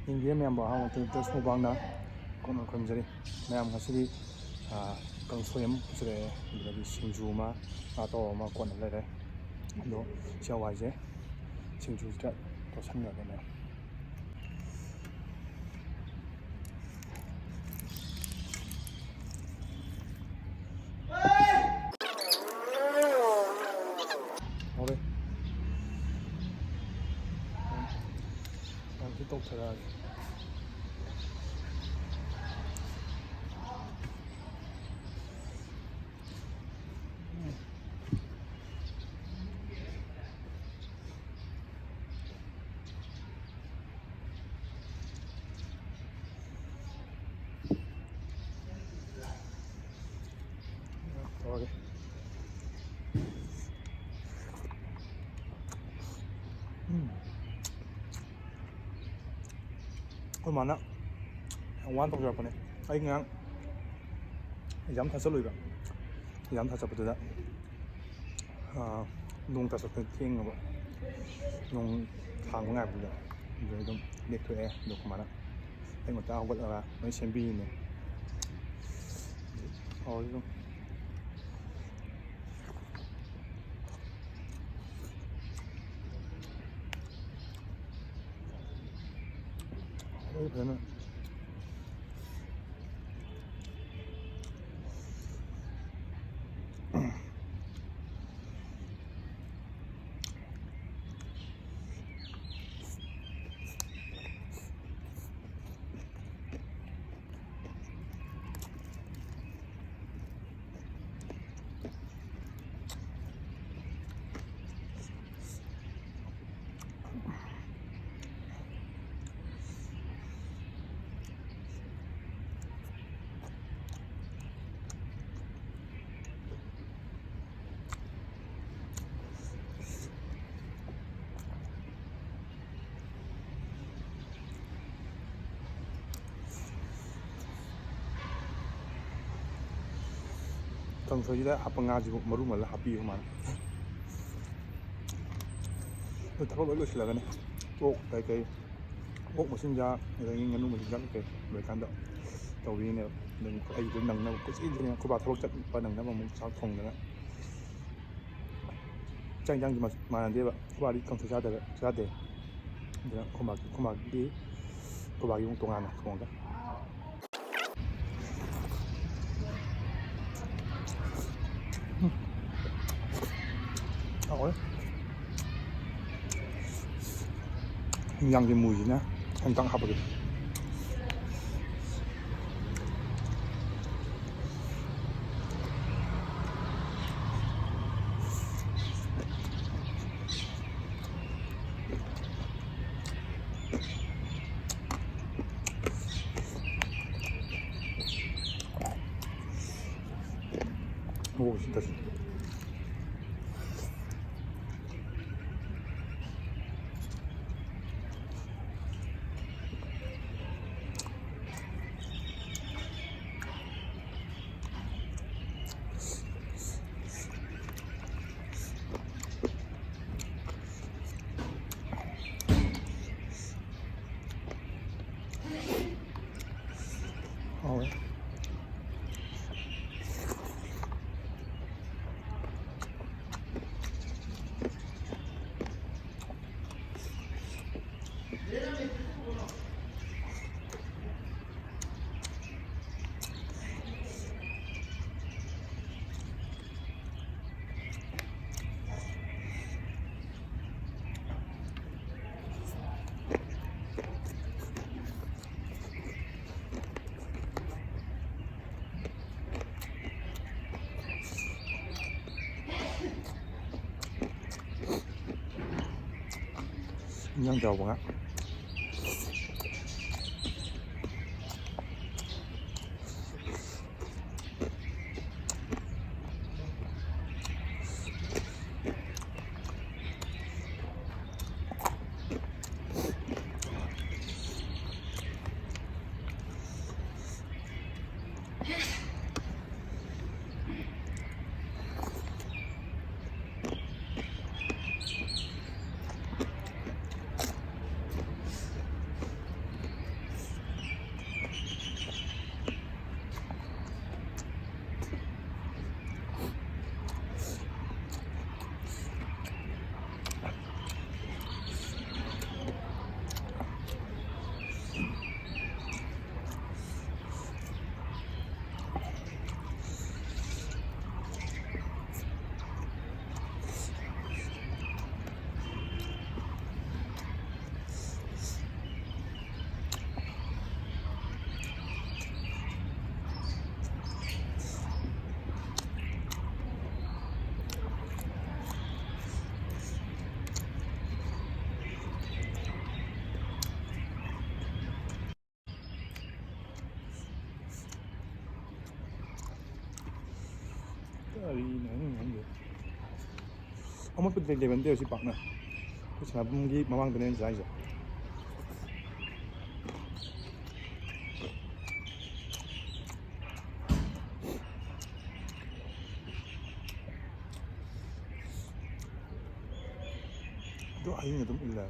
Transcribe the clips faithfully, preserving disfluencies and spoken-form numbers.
ꯌꯦꯡꯕꯤꯔ ꯃꯌꯥꯝꯕꯨ ꯑꯍꯥꯟꯕ ꯃꯛꯇꯗ ꯁꯨꯃꯨꯛꯕꯥꯡꯅ ꯀꯣꯛꯅ ꯈꯨꯔꯨꯝꯖꯔꯤ꯫ ꯃꯌꯥꯝ ꯉꯁꯤꯗꯤ, ꯑꯥ, ꯀꯥꯡꯁꯣꯏ ꯑꯃ ꯄꯨꯖꯔꯛꯑꯦ, ꯑꯗꯨꯗꯒꯤ ꯁꯤꯡꯖꯨ ꯑꯃ, ꯉꯥ ꯑꯇꯥꯎꯕ ꯑꯃ ꯀꯣꯟꯅ ꯂꯩꯔꯦ꯫ ꯑꯗꯣ ꯁꯤ ꯍꯋꯥꯏꯁꯦ ꯁꯤꯡꯖꯨꯁꯤꯗ ꯇꯣꯠꯁꯟꯈ꯭ꯔꯒꯦ ꯃꯌꯥꯝ꯫ ꯍꯧꯔꯦ꯫ ꯌꯥꯝ ꯊꯤ ꯇꯧꯊꯔꯛꯑꯒꯦ꯫ ꯇꯧꯔꯒꯦ꯫ ꯎꯝ꯫ ꯑꯩꯈꯣꯏ ꯃꯥꯅ ꯌꯥꯝ ꯋꯥꯅ ꯇꯧꯖꯔꯛꯄꯅꯦ꯫ ꯑꯩ ꯉꯔꯥꯡ exam ꯊꯥ ꯆꯠꯂꯨꯏꯕ꯫ Exam ꯊꯥ ꯆꯠꯄꯗꯨꯗ, ꯑꯥ, ꯅꯣꯡ ꯇꯥꯁꯜꯂꯛꯄꯗ ꯊꯦꯡꯉꯕ꯫ ꯅꯣꯡ ꯍꯥꯡꯕ ꯉꯥꯏꯕꯗꯨꯗ꯫ ꯑꯗꯨꯗꯩ ꯑꯗꯨꯝ ꯂꯦꯛꯊꯣꯛꯑꯦ꯫ ꯑꯗꯣ ꯑꯩꯈꯣꯏ ꯃꯥꯅ ꯑꯌꯨꯛ ꯉꯟꯇꯥ ꯍꯧꯒꯠꯂꯒ ꯂꯣꯏ ꯁꯦꯝꯕꯤꯔꯤꯅꯦ꯫ ꯍꯥꯎꯔꯤ ꯑꯗꯨꯝ꯫ ꯍꯥꯎꯔꯤ ꯐꯖꯅ꯫ ꯀꯥꯡꯁꯣꯏꯁꯤꯗ ꯍꯥꯞꯄ ꯉꯥꯁꯤꯕꯨ ꯃꯔꯨ ꯃꯜꯂ ꯍꯥꯞꯄꯤꯌꯨ ꯃꯥꯅ꯫ ꯑꯗꯨ ꯊꯕꯛ ꯂꯣꯏ ꯂꯣꯏꯁꯤꯜꯂꯒꯅꯤ꯫ ꯑꯣꯛ ꯀꯩꯀꯩ ꯑꯣꯛ ꯃꯆꯤꯟꯖꯥꯛ, ꯑꯗꯒꯤ ꯉꯥꯅꯨ ꯃꯆꯤꯟꯖꯥꯛ ꯀꯩꯀꯩ ꯂꯣꯏꯔꯀꯥꯟꯗ ꯇꯧꯕꯤꯔꯤꯅꯦꯕ꯫ ꯑꯗꯨꯝ ꯑꯩꯒꯤꯗꯣ ꯅꯪꯅꯕ ꯀꯣꯏꯆꯦꯟ ꯆꯦꯜꯂꯤ꯫ ꯑꯩꯈꯣꯏ ꯕꯥ ꯊꯕꯛ ꯆꯠꯄ ꯅꯪꯅꯕ ꯑꯃꯨꯛ ꯆꯥꯛ ꯊꯣꯡꯗꯅ꯫ ꯆꯥꯛ ꯏꯟꯖꯥꯡꯁꯦ ꯃꯥꯟꯅꯗꯦꯕ꯫ ꯑꯩꯈꯣꯏ ꯕꯥꯗꯤ ꯀꯥꯡꯁꯣꯏ ꯆꯥꯗꯕ, ꯆꯥꯗꯦ꯫ ꯑꯗꯨꯅ ꯑꯩꯈꯣꯏ ꯃꯥꯒꯤ, ꯑꯩꯈꯣꯏ ꯃꯥꯒꯤ, ꯑꯩꯈꯣꯏ ꯕꯥꯒꯤ ꯑꯃꯨꯛ ꯇꯣꯉꯥꯟꯅ ꯊꯣꯡꯉꯒ꯫ ꯎꯝ꯫ ꯍꯥꯎꯋꯦ꯫ ꯌꯥꯝꯗꯤ ꯃꯨꯏꯁꯤꯅ ꯈꯤꯇꯪ ꯍꯥꯞꯄꯒꯦ꯫ ꯃꯣꯔꯣꯛꯁꯤ ꯇꯧꯁꯤ꯫ ꯍꯥꯎꯋꯦ꯫ ꯏꯟꯖꯥꯡ ꯆꯥꯎꯕ ꯉꯥ꯫ ꯀꯔꯤꯅꯣ ꯍꯥꯏꯅꯤꯡ ꯍꯥꯏꯁꯦ? ꯑꯃꯣꯠꯄꯗꯤ ꯂꯩꯕ ꯅꯠꯇꯦ ꯁꯤ ꯄꯥꯛꯅ꯫ ꯑꯩꯈꯣꯏ ꯁꯥꯟꯅꯐꯝꯒꯤ ꯃꯃꯥꯡꯗꯅꯦ ꯑꯩꯅ ꯆꯥꯏꯁꯦ꯫ ꯑꯗꯣ ꯍꯌꯦꯡ ꯑꯗꯨꯝ ꯏꯜꯂꯦ꯫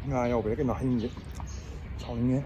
ꯉꯥ ꯌꯥꯎꯕꯩꯔ ꯀꯩꯅꯣ ꯍꯌꯤꯡꯁꯦ ꯁꯥꯎꯅꯤꯡꯉꯦ꯫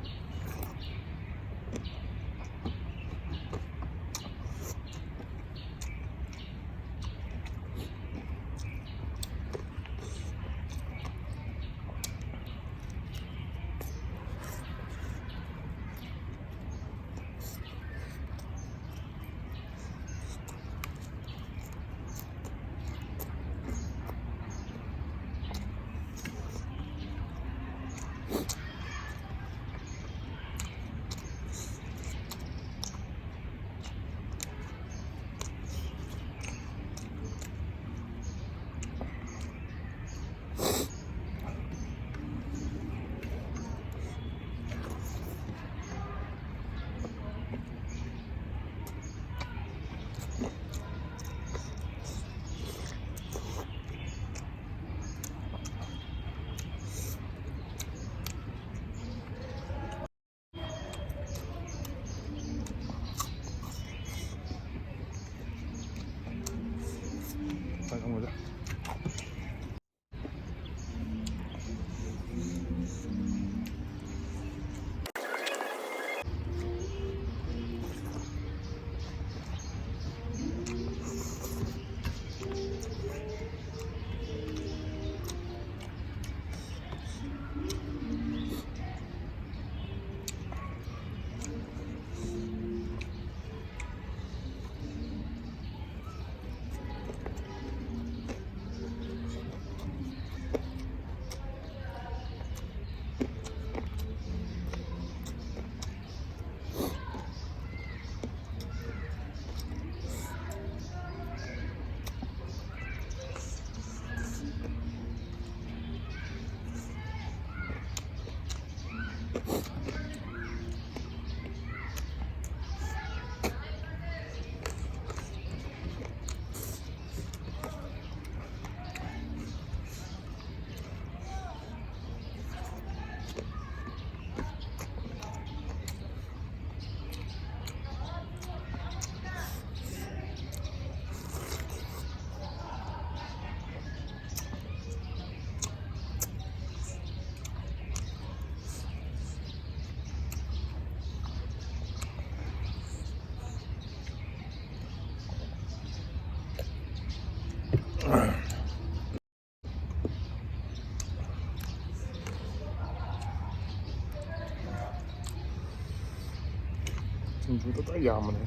ꯁꯤꯡꯖꯨꯗꯣ ꯂꯣꯏ ꯌꯥꯝꯕꯅꯦ꯫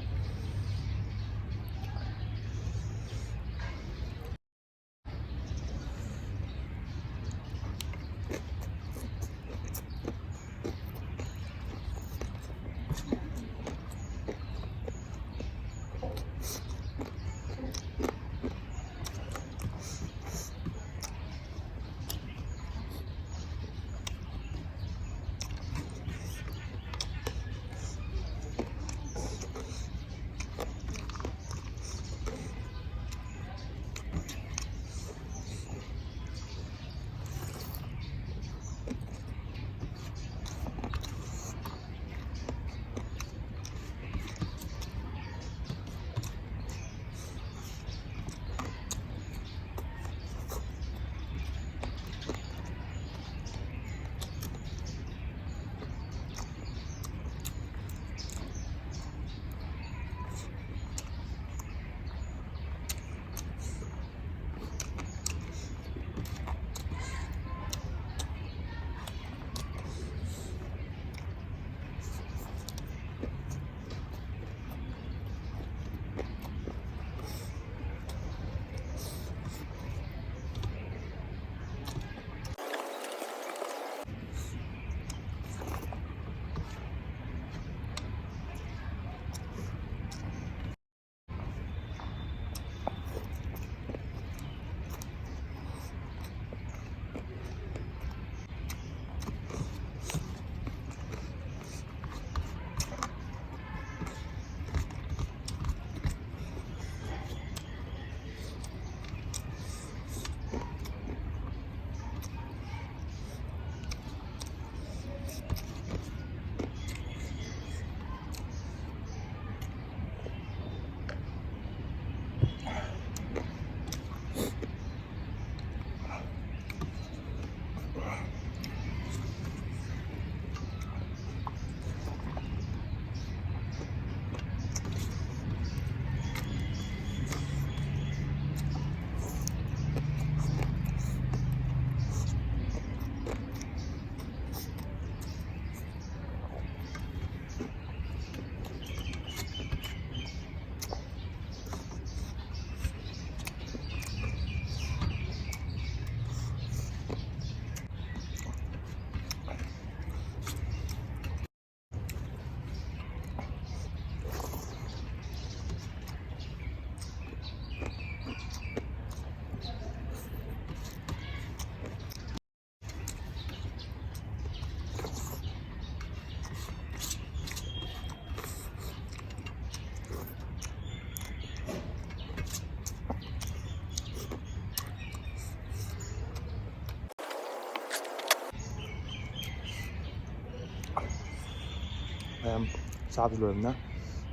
ꯃꯌꯥꯝ ꯆꯥꯕꯁꯨ ꯂꯣꯏꯔꯕꯅ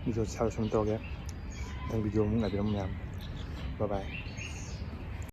video ꯁꯥꯔ ꯁꯨꯝ ꯇꯧꯔꯒꯦ꯫ ꯃꯊꯪ video ꯑꯃꯨꯛ ꯉꯥꯏꯕꯤꯔꯝꯃꯨ ꯃꯌꯥꯝ꯫ Bye bye꯫